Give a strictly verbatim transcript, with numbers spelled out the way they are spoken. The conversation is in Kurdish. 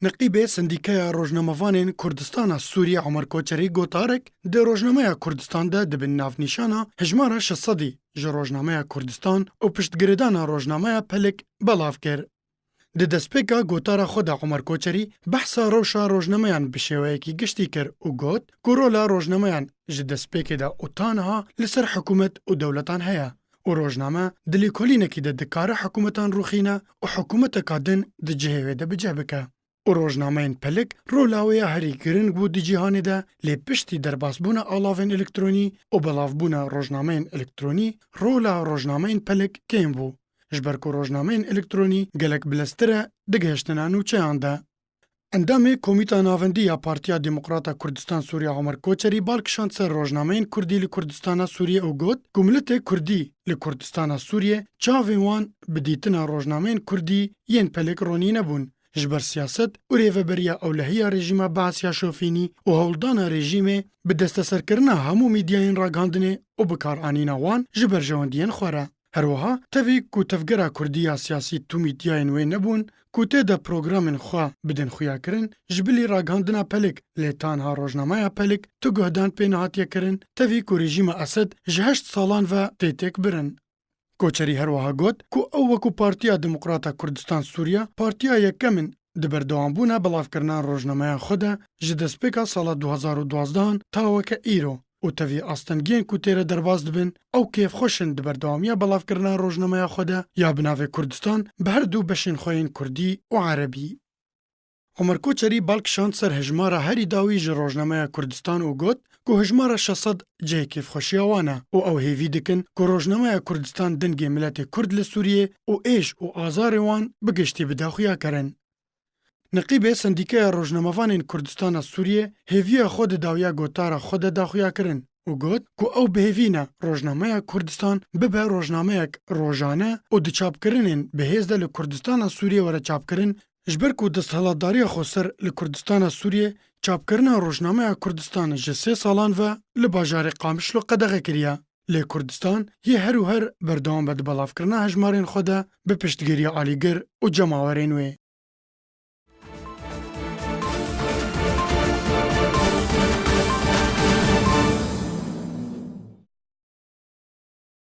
Niqîbê Sendîkeya Rojnamevanên Kurdistana Sûriyê Omer Koçerî gotarek di rojnameya Kurdistan de di bin navnîşana hejmara şeş sedî ji Rojnameya Kurdistan û piştgirêdana rojnameya Pelik belav kir. Di destpêka gotara xwe de Omer Koçerî behsa rewşa rojnameyan bi şêweyekî giştî kir û got ku rola rojnameyan ji destpêkê de û ta niha li ser hikûmet û dewletan heye û rojname di lêkolînekî de dikare hikûmetan rûxîne û hikûmeteka din di cihê wê de bi cih bike. Û rojnameyên Pelik rola wê ya herî giring bû di cîhanê de, lê piştî derbasbûna alavên elektronî û belavbûna rojnameyên elektronî, rola rojnameyên Pelik kêm bû. Ji ber ku rojnameyên elektronî gelek bileztir e digihiştina nûçeyan de. Endamê Komîta Navendî ya Partiya Demokrata Kurdistan Sûriya Omer Koçerî bal kişand ser rojnameyên Kurdî li Kurdistana Sûriyê û got ku miletê Kurdî li Kurdistana Sûriyê çavên wan bi dîtina rojnameyên Kurdî yên Pelik ronî nebûn. Ji ber siyaset û rêveberiya ewlehiya rejîma Baas ya şofînî û hewldana rejîmê bi desteserkirina hemû mîdyayên ragihandinê û bikaranîna wan ji berjewendiyên xwe re. Her wiha tevî ku tevgera kurdî ya siyasî tu mîdyayên wê nebûn ku tê de programên xwe bidin xuyakirin, ji bilî ragihandina Pelik, lê tanha rojnameya Pelik tu guhdan pê nehatiye kirin, tevî ku rejîma Esed ji heşt salan ve tê têkbirin. Koçerî her wiha got ku ew wekû Partiya Demokrata Kurdistan Sûriya partiya yekem in di berdewambûna belavkirina rojnameya xwe de ji destpêka sala du hezar û duwazdeh an ta weke îro û tevî astengiyên ku tê re derbas dibin, ew kêfxweş in di berdewamiya belavkirina rojnameya xwe de ya bi navê Kurdistan bi her du beşên xwe yên kurdî û erebî. Omer Koçerî bal kişand ser hejmara herî dawî ji rojnameya Kurdistan û got ku hejmara şeş sed cihê kêfxweşiya wan e û ew hêvî dikin ku rojnameya Kurdistan dengê miletê Kurd li Sûriyê û êş û azarê wan bi giştî bide xuyakirin. Niqîbê Sendîkeya Rojnamevanên Kurdistana Sûriyê hêviya xwe di dawiya gotara xwe de da xuyakirin û got ku ew bi hêvî ne rojnameya Kurdistan bibe rojnameyek rojane û di çapkirinên bi hêz de li Kurdistana Sûriyê were çapkirin, ji ber ku desthilatdariya xweser li Kurdistana Sûriyê çapkirina rojnameya Kurdistan ji sê salan ve li bajarê Qamişlo qedexe kiriye. Lê Kurdistan yê her û her berdewam be di belavkirina hejmarên xwe de bi piştgiriya alîgir û cemawerên wê.